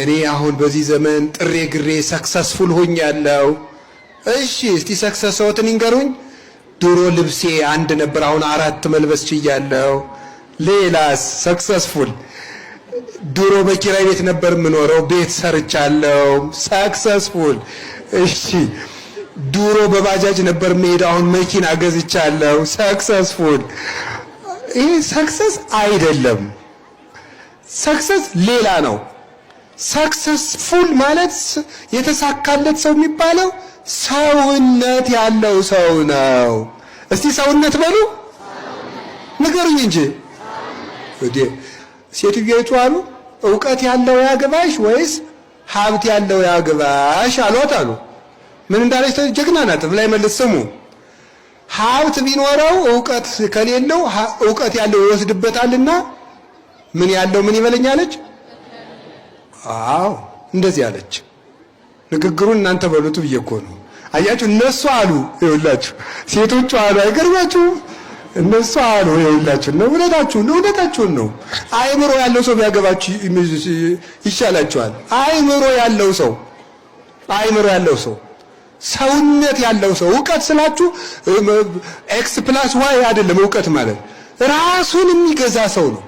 እኔ አሁን በዚህ ዘመን ጥሬ ግሬ successful ሆኛለሁ። እሺ፣ እስቲ success ዎትን ይንገሩኝ። ድሮ ልብሴ አንድ ነበር፣ አሁን አራት መልበስ ችያለሁ። ሌላስ successful? ድሮ በኪራይ ቤት ነበር የምኖረው፣ ቤት ሰርቻለሁ። Successful። እሺ፣ ድሮ በባጃጅ ነበር የምሄደው፣ አሁን መኪና ገዝቻለሁ። Successful። ይህ success አይደለም። Success ሌላ ነው። Successful ማለት የተሳካለት ሰው የሚባለው ሰውነት ያለው ሰው ነው። እስቲ ሰውነት በሉ፣ ንገሩኝ እንጂ። እንዴ፣ ሴትዮይቱ አሉ፣ እውቀት ያለው ያግባሽ ወይስ ሀብት ያለው ያግባሽ አሏት አሉ። ምን እንዳለች? ጀግና ናት። ላይ መልስ ስሙ። ሀብት ቢኖረው እውቀት ከሌለው እውቀት ያለው ይወስድበታልና ምን ያለው ምን ይበለኛለች? አዎ፣ እንደዚህ አለች። ንግግሩን እናንተ በሉት ብዬ እኮ ነው። አያችሁ፣ እነሱ አሉ፣ ይኸውላችሁ፣ ሴቶቹ አሉ። አይገርማችሁም? እነሱ አሉ፣ ይኸውላችሁ ነው። እውነታችሁን ነው፣ እውነታችሁን ነው። አእምሮ ያለው ሰው ቢያገባችሁ ይሻላችኋል። አእምሮ ያለው ሰው፣ አእምሮ ያለው ሰው፣ ሰውነት ያለው ሰው። እውቀት ስላችሁ X plus Y አይደለም። እውቀት ማለት ራሱን የሚገዛ ሰው ነው።